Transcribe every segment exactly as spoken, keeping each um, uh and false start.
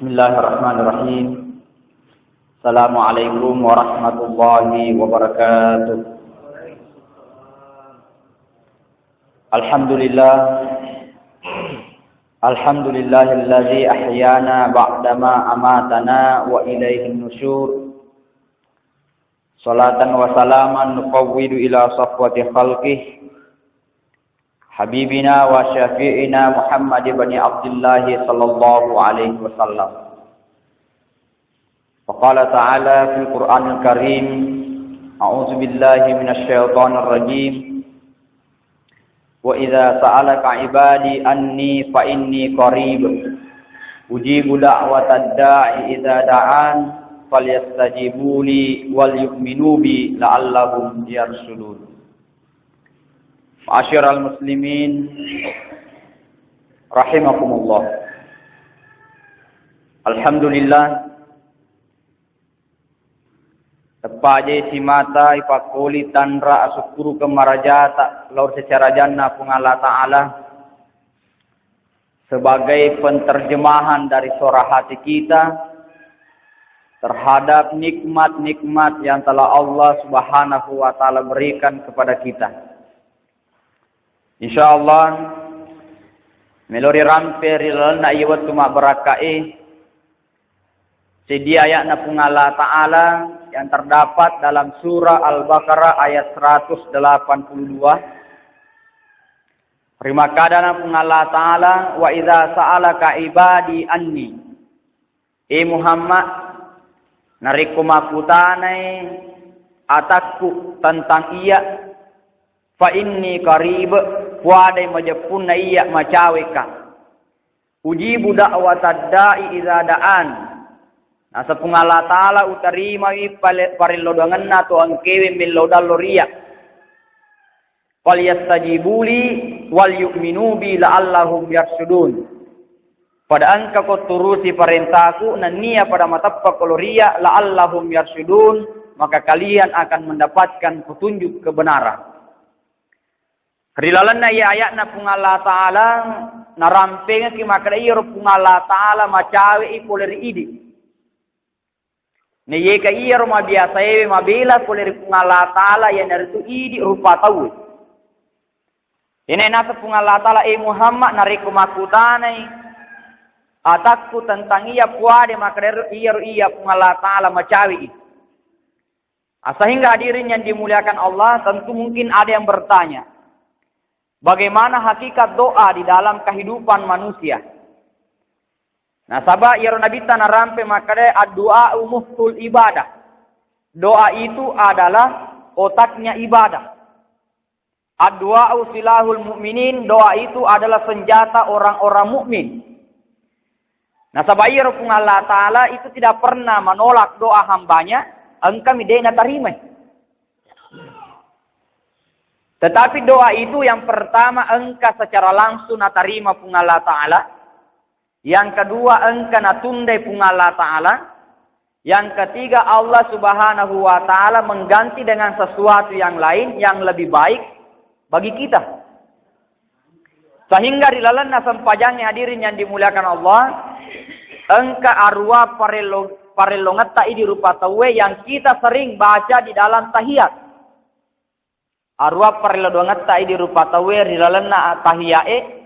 Bismillahirrahmanirrahim. Assalamualaikum warahmatullahi wabarakatuh. Alhamdulillah. Alhamdulillahilladzi ahyana ba'dama amatana wa ilaihin nusyur. Salatan wa salaman nufawwidu ila safwati khalqih, habibina wa syafi'ina Muhammad ibn Abdullah sallallahu alaihi wasallam. Wa qala ta'ala fil Qur'anil Karim, a'udzu billahi minasy syaithanir rajim. Wa idza sa'alaka ibadi anni fa inni qarib. Ujibu da'watad da'i idza da'an, falyastajibu li wal yu'minu bi la'allahum yarsyudun. Ma'asyiral muslimin rahimakumullah. Alhamdulillah, teppaje simata ipakkoli tanra asukkurukeng marajata lao ri sesarajanna Puang Allah Ta'ala sebagai penterjemahan dari suara hati kita terhadap nikmat-nikmat yang telah Allah Subhanahu wa Ta'ala berikan kepada kita. Insyaallah, melo rirampe ri lalenna iya wettu mabbarakka'e, seddi aya'na Puang Allah Ta'ala yang terdapat dalam surah Al-Baqarah ayat seratus delapan puluh dua. Rimakkedana Puang Allah Ta'ala, "Wa idza sa'alaka ibadi anni." E Muhammad, narekko makkutanai atakku tentang iya, fa inni qarib, puadai majeppunna iya macaweka. Ujibu da'watad da'i idza da'an. Naseng Puang Allah Ta'ala utarimai pale-, parellodangenna to engkewe mello dallo ri iya. Falyastajibu li wal yu'minu bi la'allahum yarsyudun. Pada engkako turusi parentaku, nennia pada mateppako lao ri iya, la'allahum yarsyudun, maka kalian akan mendapatkan petunjuk kebenaran. Ri lalenna iya aya'na Puang Allah Ta'ala, narampengekki makkeda iyaro Puang Allah Ta'ala macawe'i pole ri idi. Naiyeka iyaro mabiasaewe mabela pole ri Puang Allah Ta'ala, iyanaritu idi rupa tauwe. Iyana naseng Puang Allah Ta'ala, "E Muhammad, narekko makkutanai atakku tentang iya, puade makkeda iyaro iya Puang Allah Ta'ala macawe'i." Ah, sehingga hadirin yang dimuliakan Allah, tentu mungkin ada yang bertanya, bagaimana hakikat doa di dalam kehidupan manusia? Nasaba iyaro Nabitta narampe makkeda, "Addu'a mukhul ibadah." Doa itu adalah otaknya ibadah. "Addu'a silahul mu'minin," doa itu adalah senjata orang-orang mukmin. Nasaba iyaro Puang Allah Ta'ala itu tidak pernah menolak doa hambanya, engkami de natarimai. Tetapi doa itu yang pertama engka secara langsung natarima Puang Allah Ta'ala, yang kedua engka natundai Puang Allah Ta'ala, yang ketiga Allah Subhanahu wa Ta'ala mengganti dengan sesuatu yang lain yang lebih baik bagi kita. Sehingga ri lalenna sempajangnge, hadirin yang dimuliakan Allah, engka aruwa parello-, parellongetta idi rupa tauwe yang kita sering baca di dalam tahiyat. Aruwa parello doangetta idi rupa tauwe ri lalenna tahiya'e,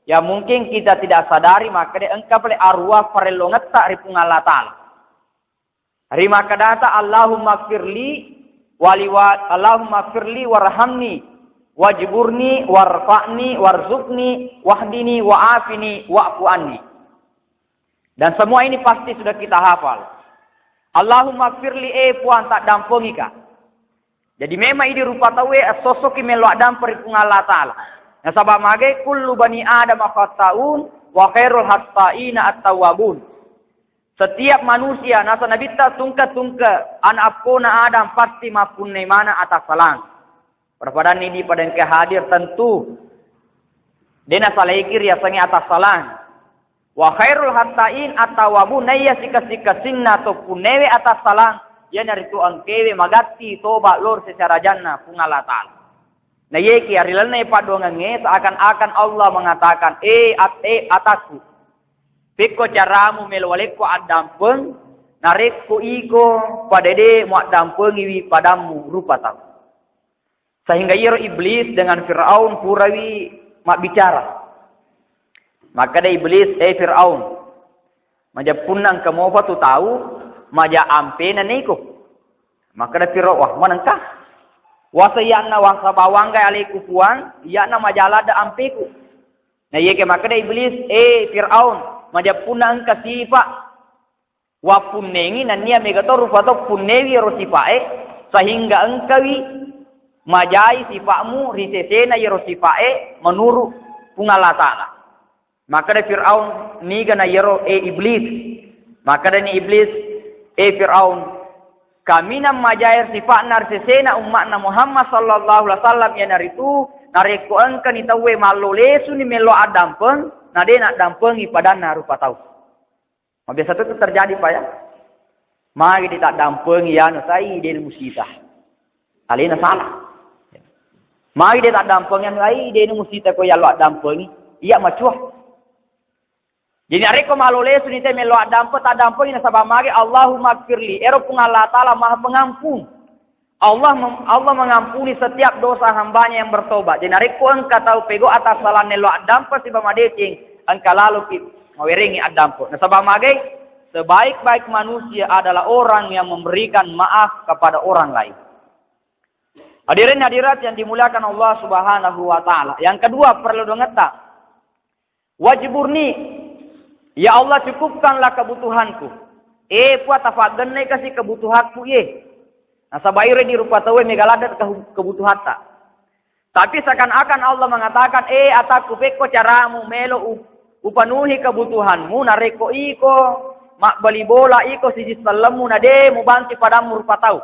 yang mungkin kita tidak sadari, makkeda engka pale aruwa parellongetta ri Puang Allah Ta'ala. Ri makkedata, "Allahumma firli wali wa-, Allahumma firli warhamni wajburni warfa'ni warzuqni wahdini wa'afini wa'fu anni." Dan semua ini pasti sudah kita hafal. "Allahumma firli," eh Puang, taddampengika. Jadi memang idi rupa tauwe, essosoki melo addampeng ri Puang Allah Ta'ala. Nasaba mage, "Kullu bani Adam khatta'un, wa khairul khatta'ina at-tawwabun." Setiap manusia, nasa Nabitta tungke-tungke, anak appona Adam pasti mappunnai maneng atassalang. Pada-padanni idi pada engka hadir, tentu de nasalaiki riasengnge atassalang. Wa khairul khatta'in at-tawwabun, naiya sikessi-kessinna to punnewe atassalang, iyanaritu engkewe magatti toba lao ri sesarajanna Puang Allah Ta'ala. Naiyeki ri lalenna paddoangengnge seakan-akan Allah mengatakan, "Eh, at-, eh, atakku. Pekko caramu melo walekko addampeng, narekko iko pada de muaddampengiwi padammu rupa tau. Sehingga iyaro Iblis dengan Firaun purawi mabbicara. Makkeda Iblis, "Eh Firaun, majeppunna engka mopa tu tau maja ampena niko." Makkeda Firaun, "Wah, manengka? Wasa iyanna wasa bawangga aleku Puang, iyanna maja ladde ampeku." Nah, iyake makkeda Iblis, "Eh Firaun, majeppunna engka sipa wappunnengi, nennia mega to rupa to punnewi ero sipae, sehingga engkawi majai sipa'mu ri sesena iyaro sipae menuru Puang Allah Ta'ala." Makkeda Firaun, "Niga na iyaro, eh Iblis?" Makkedani Iblis, "Eh Firaun, kaminang majair sipa'na ri sesena umma'na Muhammad sallallahu alaihi wasallam, iyanaritu narekko engkani tauwe mallo lesuni mello addampeng, na de naddampengi padanna rupa tau." Mabiasa tu terjadi, Pak, ya. Magi ditaddampengi, ya, no sai de musita. Alena salah. Magi ditaddampengi, anu ai de musita ko yallo addampengi. Iya macua. Jadi narekko mallo lesuni te mello addampeng, taddampengi nasaba magi, "Allahumma firli." Ero Puang Allah Ta'ala Maha Pengampun. Allah mem-, Allah mengampuni setiap dosa hambanya yang bertobat. Jadi narekko engka tau pego atas salah nello addampeng siba madeceng, engka laloki mawerengi addampeng. Nasaba magai, sebaik-baik manusia adalah orang yang memberikan maaf kepada orang lain. Hadirin hadirat yang dimuliakan Allah Subhanahu wa Ta'ala. Yang kedua perlu dongetta. "Wajburni, ya Allah, cukupkanlah kebutuhanku." Eh, Puang, tafaggennai kasi kebutuhanku, ye. Nasaba iro di rupa tauwe mega ladde kehu-, kebutuhatta. Tapi seakan-akan Allah mengatakan, "Eh, atakku, pekko caramu melo u-, upenuhi kebutuhanmu, narekko iko mabbali bola, iko siji sellemmu, na de mubanti padammu rupa tau."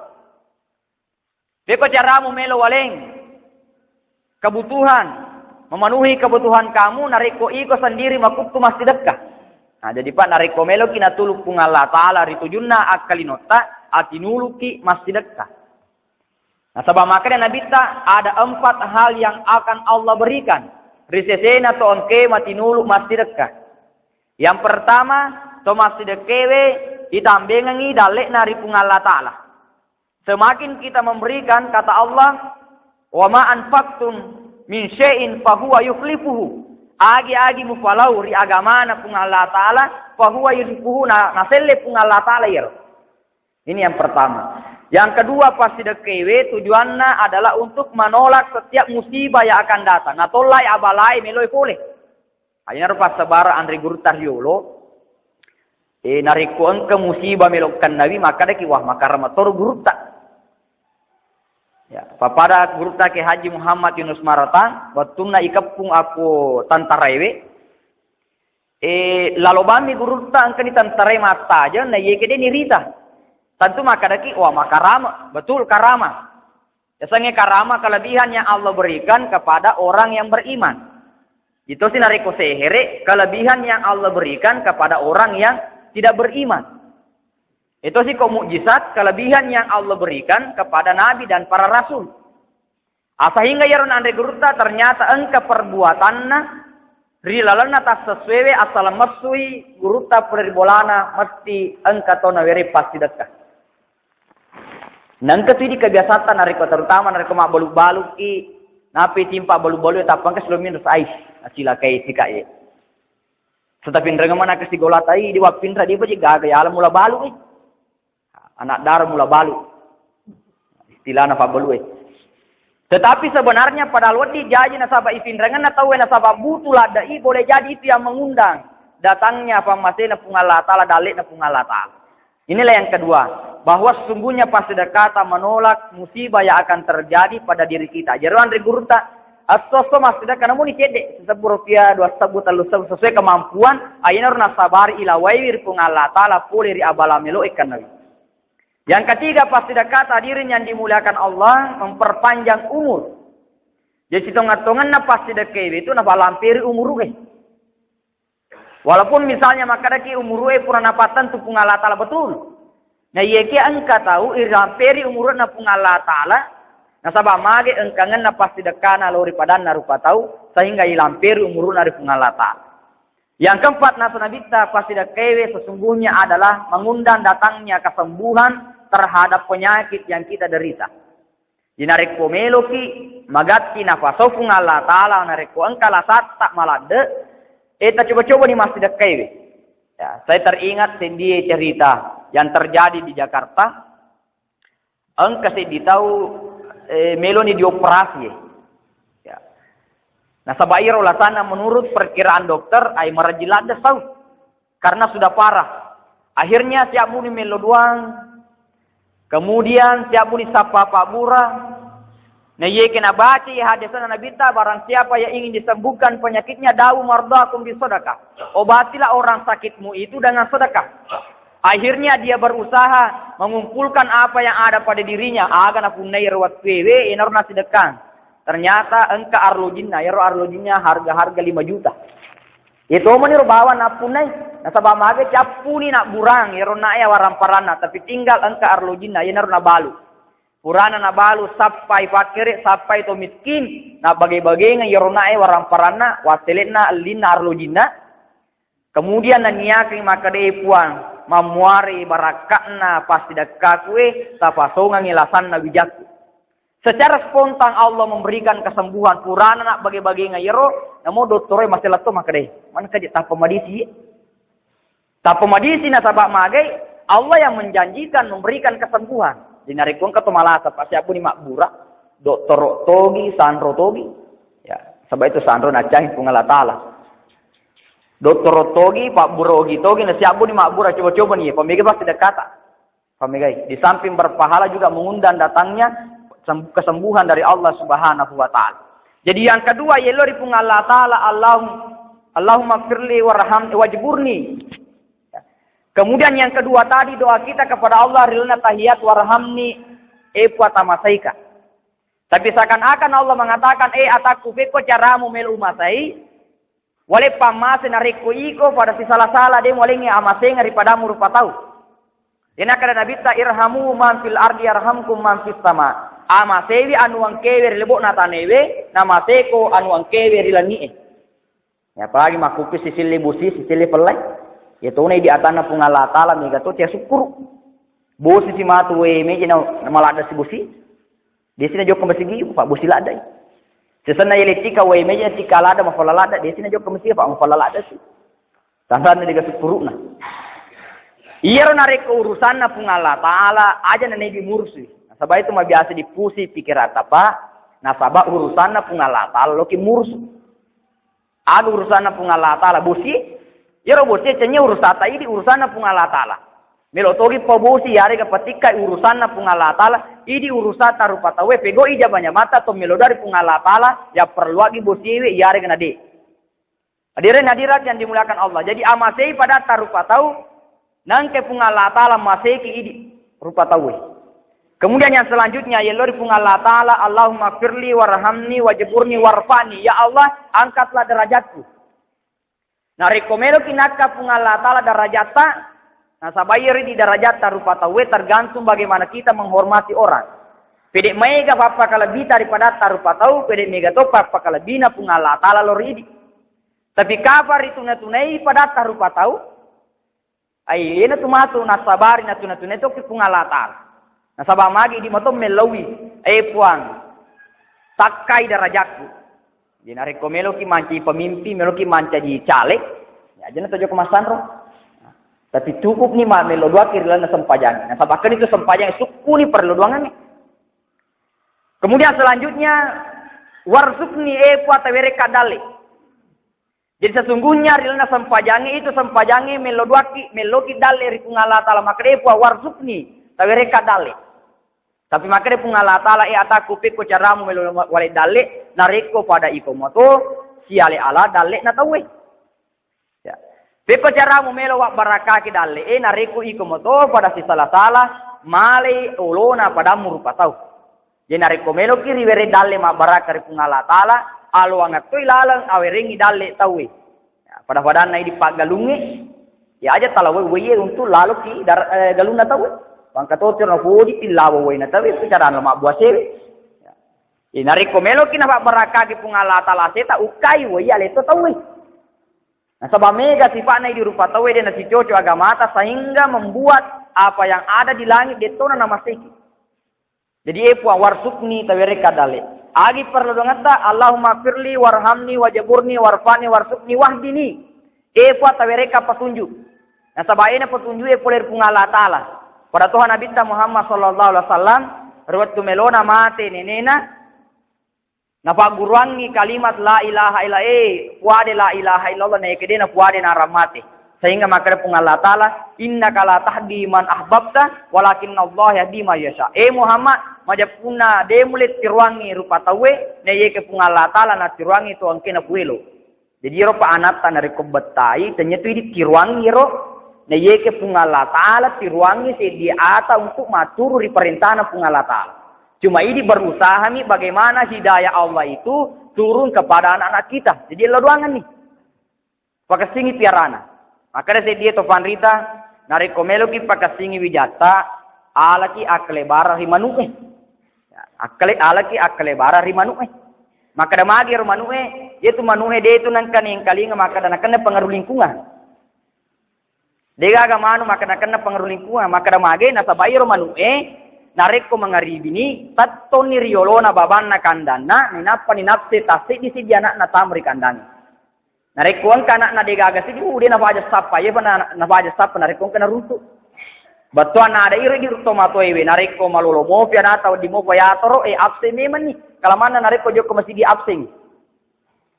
Pekko caramu melo waleng kebutuhan, memenuhi kebutuhan kamu, narekko iko sendiri makuttu massidekka. Nah, jadi, Pak, narekko meloki natulung Puang Allah Ta'ala ri tujunna akkalinotta, atinuluki massidekka. Nasaba makkeda Nabitta, ada empat hal yang akan Allah berikan ri sesena to engke matinulu massidekka. Yang pertama, to massidekkewe itambengengi dalle'na ri Puang Allah Ta'ala. Semakin kita memberikan, kata Allah, "Wa ma anfaqtum min syai'in fahuwa yukhlifuhu." Agi-agi mupalau ri agamana Puang Allah Ta'ala, fahuwa yukhlifuhu, na, naselle Puang Allah Ta'ala iyaro. Ini yang pertama. Yang kedua, passidekkewe tujuanna adalah untuk menolak setiap musibah yang akan datang. Natollai abalai meloi pole. Ayenaro passabarang anre gurutta riolo, eh, narekko engka musibah melo kennawi, makkedaki, "Wah, makarama toro gurutta." Ya, pappada gurutta Kiai Haji Muhammad Yunus Maratang, wettunna ikeppung akko tantaraewe, eh, lalo bammi gurutta engkani tantarae mattajeng, na iye kede nirita. Tentu makkedaki, "Wah, makarama, betul karama." Yasengnge karama, kelebihan yang Allah berikan kepada orang yang beriman. Itu si narekko sehere, kelebihan yang Allah berikan kepada orang yang tidak beriman. Itu si ko mukjizat, kelebihan yang Allah berikan kepada nabi dan para rasul. Ah, sehingga iyaro nanre gurutta ternyata engka perbuatanna ri lalenna tassesuewe assaleng messui gurutta pura ri bolana mesti engka to nawere passidekka. Nengka tu idi kebiasatta narekko, terutama narekko mabbalu-baluki, napi timpa balu-balu, tappa engka silo minus ais, acilakai sika ye. Seta pinrengeng manakka sigolatai, di wappinra di paji gaga yala mula balu, eh. Anak dara mula balu. Istilahna pabbalue. Tetapi sebenarnya padahal wedding jaji nasaba ipinrengenna tauwe nasaba butuh ladde'i, boleh jadi itu yang mengundang datangnya pammasena Puang Allah Ta'ala, dalle'na Puang Allah Ta'ala. Inilah yang kedua, bahwa sesungguhnya passidekata menolak musibah yang akan terjadi pada diri kita. Jero anre gurutta, esso-esso massidekka namuni cedde, sesebbu rupiah, dua sebbu, tellu sebbu, sesuai kemampuan, ayenaro nasabari ilawaiwi ri Puang Allah Ta'ala pole ri abala meloe kennawi. Yang ketiga, passidekata hadirin yang dimuliakan Allah, memperpanjang umur. Jadi sitonga-tonganna passidekkewe itu nafalamperi umuru'e. Walaupun misalnya makkedaki umuru'e pura napattentu Puang Allah Ta'ala, betul. Nah, iyakia engka tau ilamperi umuru'na Puang Allah Ta'ala, nasaba mage engkangenna passidekkana lao ri padanna rupa tau, sehingga ilamperi umuru'na ri Puang Allah Ta'ala. Yang keempat, nasu Nabitta, pasti dakkewe sesungguhnya adalah mengundang datangnya kesembuhan terhadap penyakit yang kita derita. Jadi narekko meloki magatti napasau Puang Allah Ta'ala, narekko engka lasatta maladde, eh, tacoba-coba ni massidekkewe. Ya, saya teringat sendiri cerita yang terjadi di Jakarta. Engka seddi tau, eh, meloni dioperasi, eh. Ya. Nasaba iro lasanna menurut perkiraan dokter, ai marajin ladde sau. Karena sudah parah. Akhirnya siabbuni mello doang. Kemudian siabbuni sappa pabbura. Na iye ke nabaca hadisna Nabitta, barang siapa yang ingin disembuhkan penyakitnya, dawu mardakum bisadaqah. Obatilah orang sakitmu itu dengan sedekah. Akhirnya dia berusaha mengumpulkan apa yang ada pada dirinya, aga napunnai ro wattuewe, enaro nasidekkang. Ternyata engka arlojinna, iyaro arlojinna harga-harga lima juta. Iya tomani ro bawang nappunnai. Nasaba maga cappuni nabburang iyaro nae waramparanna, tapi tinggal engka arlojinna, iyanaro nabalu. Purana nabalu, sappai pakkere, sappai to miskin, nabbage-bagengeng iyaro nae waramparanna, wattele'na, ellinna, arlojinna. Kemudian naniakengngi makkeda, "E Puang, mammuare barakka'na passidekkaku e, tapasongangngi lasanna wijakku." Secara spontan Allah memberikan kesembuhan, purana nabbage-bagengeng iyaro, namo dottoroe maseletto makkeda, "Manengka je tappa madisi?" Tappa madisi nasaba magai, Allah yang menjanjikan memberikan kesembuhan. Jadi narekko engka to malasa, pasti abbuni mabbura, dottoro togi, sanro togi. Ya, sebab itu sanro naccahi Puang Allah Ta'ala. Dottoro togi, pabbura ogi togi, nasiabbuni mabbura, coba-coba ni, pamega pasti dekkata. Pamegai. Di samping berpahala juga mengundang datangnya sem-, kesembuhan dari Allah Subhanahu wa Ta'ala. Jadi yang kedua, yello ri Puang Allah Ta'ala, Allahum-, Allahumma firli warham wajburni. Kemudian yang kedua tadi, doa kita kepada Allah, rilana tahiyat, warhamni, e Puang tamasaika. Tapi seakan-akan Allah mengatakan, "Eh, atakku, pekko caramu melo umasai, wale pammase narekko iko pada sisala-sala, de mualengngi amasenga ri padamu rupa tau." Iyana kada Nabitta, "Irhamu man fil ardi yarhamkum man fis sama." Amasewi anu engkewe ri lebo'na tanewe, namaseko anu engkewe ri langi'e. Ya, apalagi makkukku sisille bosi, sisille pellai. Ya tona idi atanna Puang Allah Ta'ala, mega to tia sukkuru. Bosi si matu wae meja na, na maladda si bosi. Desi na jokka masigi, Pak, bosi laddai. Sesenna yele tika wae meja tika ladda, mafalla ladda, desi na jokka masigi, Pak, mafalla ladda si. Tanranna dega sukkuru'na. Iyaro narekko urusanna Puang Allah Ta'ala, aja na nebi murusui. Nasaba itu mabiasa dipusi pikiratta, Pak. Nasaba urusanna Puang Allah Ta'ala loki murusu. Aga urusanna Puang Allah Ta'ala bosi? Iyaro bosi cenye urusata idi urusanna Puang Allah Ta'ala. Melo togi pabosi yarega patikkai urusanna Puang Allah Ta'ala, idi urusata rupa tauwe, pegoi jama-jamata to melo dari Puang Allah Ta'ala, ya perluagi bosiwe yarega nade. Hadirin hadirat yang dimuliakan Allah. Jadi amasei padatta rupa tau, nangke Puang Allah Ta'ala maseki idi rupa tauwe. Kemudian yang selanjutnya, yello ri Puang Allah Ta'ala, "Allahumma firli warhamni wajburni warfa'ni." Ya Allah, angkatlah derajatku. Narekko meloki nakka Puang Allah Ta'ala darajatta, nasaba iyaro di darajatta rupa tauwe tergantung bagaimana kita menghormati orang. Pede maega pappakalebita ri padatta rupa tau, pede mega to pappakalebina Puang Allah Ta'ala lao ri idi. Tapi kapang rituna-tunai padatta rupa tau, ai, iyena tu matu nasabari natuna-tunai tokki Puang Allah Ta'ala. Nasaba magi idi mato mellaui, "Eh Puang, takkai darajakku." Jadi narekko meloki mancaji pemimpin, meloki mancaji caleg, ya ajana to jokka massanro. Tapi cukup ni ma-, melo doaki ri lalenna sempajang. Nasaba kani tu sempajang sukkuni parellu doangangnge. Kemudian selanjutnya, "Warzuqni, eh Puang, tawerekka dalle." Jadi sesungguhnya ri lalenna sempajangnge itu, sempajangnge mello duaki, melloki dalle ri Puang Allah Ta'ala. Makkeda, "Eh Puang, warzuqni, tawerekka dalle." Tapi makkeda Puang Allah Ta'ala, "Eh atakku, pekko caramu melo wale dalle, narekko pada iko mato siale ala dalle na tauwe." Ya. Pekko caramu melo wabbarakaki dalle, eh narekko iko mato pada sisala-sala, malei olona padamu rupa tau. Jadi narekko meloki riwere dalle mabbaraka ri Puang Allah Ta'ala, aloangettoi laleng awerengi dalle tauwe. Ya, pada-padanna idi paggalungnge, ya aja talawai waie untuk laloki dar-, eh, galunna tauwe. Bangka totiro napoji tillawa waina tauwe, itu carana mabbuasewe. Ya. Jadi narekko meloki napabbarakaki Puang Allah Ta'ala seta, ukkai waie aleto tauwe. Nasaba mega sifa'na idi rupa tauwe de nasicoco agamata sehingga membuat apa yang ada di langit dettona namaseki. Jadi, e Puang, warzuqni, tawerekka dalle. Agi perlu dongetta, Allahumma firli warhamni wajaburni warfani warzuqni wahdini. E Puang, tawerekka petunjuk. Nasaba ena petunjuk e pole ri Puang Allah Ta'ala. Pada toha Nabitta Muhammad sallallahu alaihi wasallam, ri wettu melona mate nenena, napagguruangngi kalimat la ilaha illa, eh, puade la ilaha illallah, naeke de napuade narang mate. Sehingga makkeda Puang Allah Ta'ala, "Innaka la tahdi man ahbabta, walakinna Allah yahdi man yasha." Eh Muhammad, majeppunna de mulle tiruangngi rupa tauwe, naiyeke Puang Allah Ta'ala natiruangngi to engke napuelo. Jadi ero pa anatta narekko bettai, tennya tu idi tiruangngi ero. Naiyeke Puang Allah Ta'ala tiruangngi seddi ata untuk maturu ri parentana Puang Allah Ta'ala. Cuma idi berusahami bagaimana hidayah Allah itu turun kepada anak-anak kita. Jadi lo doangan nih. Pakessingi piarana. Makkeda seddie to panrita, narekko meloki pakessingi wijatta, alaki akkalebara ri manu'e. Ya, akkale-, alaki akkalebara ri manu'e. Makkeda magi ro manu'e, yetu manu'e de tu nengka nengkalinga makkeda nakenna pengaruh lingkungan. Degaga manu makkeda nakenna pengaruh lingkungan, makkeda mage nasaba iro manu'e, narekko mangaribini, tettonni ri yolona babanna kandanna, ninappa ninapse tasseddi-seddi anakna tama ri kandangnge. Narekko engka anakna degaga sidi, uh, de nafaja sappa, iya pa na-, nafaja sappa narekko engka naruntu. Bettuanna ada iro di rutto matoewe, narekko malolo mopi anata wedding mopa yatoro, eh, absen memenni. Kalamanna narekko jokka masigi absen.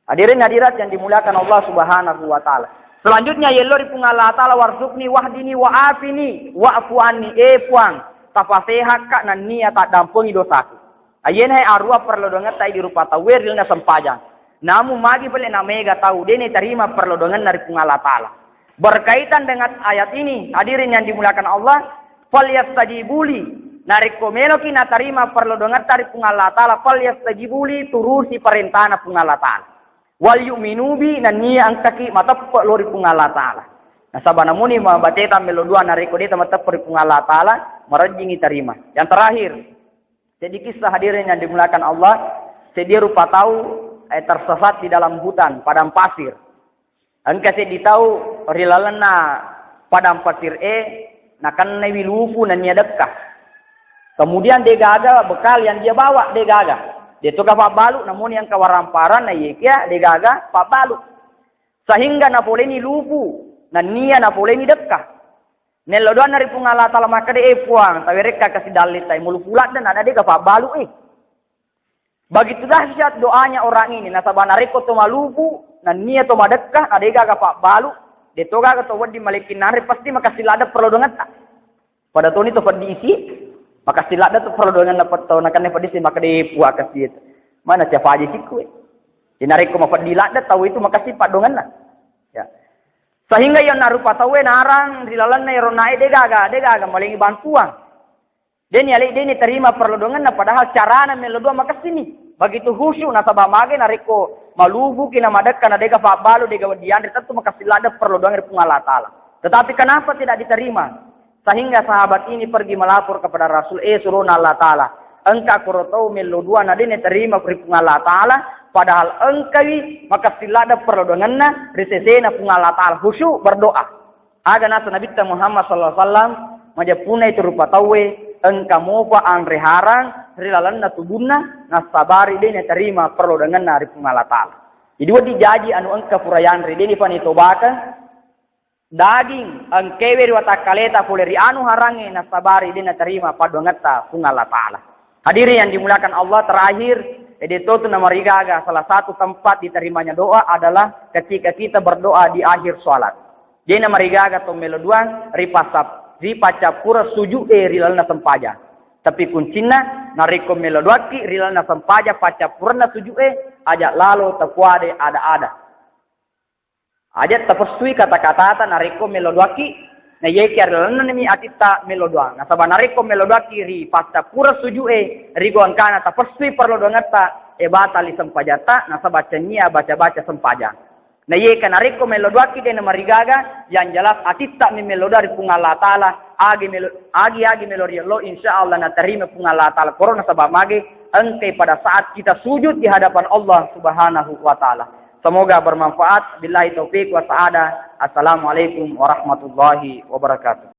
Hadirin hadirat yang dimuliakan Allah Subhanahu wa Ta'ala. Selanjutnya, yello ri Puang Allah Ta'ala, warzuqni wahdini wa afini wa'fu anni, eh Puang, tapasehakka nennia taddampengi dosaku. Ayena he arua perlu dongetta di rupa tauwe rilna sempajang. Namun magi pale na mega tau dene tarima perlu dongenna ri Puang Allah Ta'ala. Berkaitan dengan ayat ini, hadirin yang dimuliakan Allah, falyastajibuli. Narekko meloki natarima perlu dongetta ri Puang Allah Ta'ala, falyastajibuli, turusi parentana Puang Allah Ta'ala. Wal yu'minu bi, nennia engkaki mateppe lo ri Puang Allah Ta'ala. Nasaba namuni ma bateta melo dua narekko deta mateppe ri Puang Allah Ta'ala, marejjingi tarima. Yang terakhir, seddi kisah hadirin yang dimuliakan Allah, seddi rupa tau, eh, tersesat di dalam hutan, padang pasir. Engka seddi tau ri lalenna padang pasir e, nakennaiwi lupu nennia dekka. Kemudian degaga bekal yang dia bawa, degaga. Detoga pabbalu, namuni engka waramparang, na iyekia degaga pabbalu. Sehingga napoleni lupu, nennia napoleni dekka. Nello doanna ri Puang Allah Ta'ala makkeda, "Eh Puang, tawerekka kasi dalletai mulupu ladde, na dega pabbalu e." Begitu dahsyat doanya orang ini, nasaba narekko to malupu, nennia to madekka, na degaga pabbalu, detogaga to wedding malekki nanre, pasti makassi ladde perlu dongetta. Pada toni to peddi isi, makassi ladde to perlu dongenna petto, nakenna peddi si makkeda, "Eh Puang, kasi." Mana siapa aja sikku e. Jadi narekko mapeddi ladde tau itu makassi paddongenna. Ya. Sehingga iya narupa tauwe narang ri lalenna ero nae degaga, degaga malengi bantuan. Deni ale, deni terima perlu dongenna, padahal carana melo dua makessini. Begitu khusyuk nasaba mage narekko malupuki na madekka na dega pabbalu, dega wedding anre, tentu makassi ladde perlu doang ri Puang Allah Ta'ala. Tetapi kenapa tidak diterima? Sehingga sahabat ini pergi melapor kepada Rasul, "Eh, surona Allah Ta'ala, engka koro tau melo dua na dene terima ri Puang Allah Ta'ala, padahal engkawi makassi ladde perlu dongenna ri sesena Puang Allah Ta'ala, khusyuk berdoa." Aga nasa Nabitta Muhammad sallallahu alaihi wasallam, majeppunna itu rupa tauwe, engka mopa anre harang ri lalenna tubunna, nasabari de natarima perlu dongenna ri Puang Allah Ta'ala. Jadi wedding jaji anu engka pura yanre, de nipanitobakeng daging engkewe ri watakkaleta pole ri anu harangnge, nasabari de natarima paddoangetta Puang Allah Ta'ala. Hadirin yang dimuliakan Allah, terakhir, ede totu namarigaga salah satu tempat diterimanya doa adalah ketika kita berdoa di akhir sholat. Jena marigaga to melo duang ri passap-, ri paccappureng suju'e ri lalenna sempajang. Tapi kuncinna, narekko melo duakki ri lalenna sempajang paccappurenna suju'e, aja lalo tapuade ada-ada. Aja tapessui kata-katata narekko melo duakki, na iyakia ri lalennami atitta melo duang. Nasaba narekko melo duakki ri paccappureng suju'e, ri gongkana tapessui perlu duangetta, e batali sempajatta, nasaba cennia baca-baca sempajang. Na iyeka narekko melo duakki de namarigaga, yang jelas atitta mi melo dua ri Puang Allah Ta'ala, agi melo, agi-agi melo riello, insya Allah natarima Puang Allah Ta'ala. Korona sabab mage, engkai pada saat kita sujud di hadapan Allah Subhanahu wa Ta'ala. Semoga bermanfaat. Billahi taufiq wa sa'adah. Assalamualaikum warahmatullahi wabarakatuh.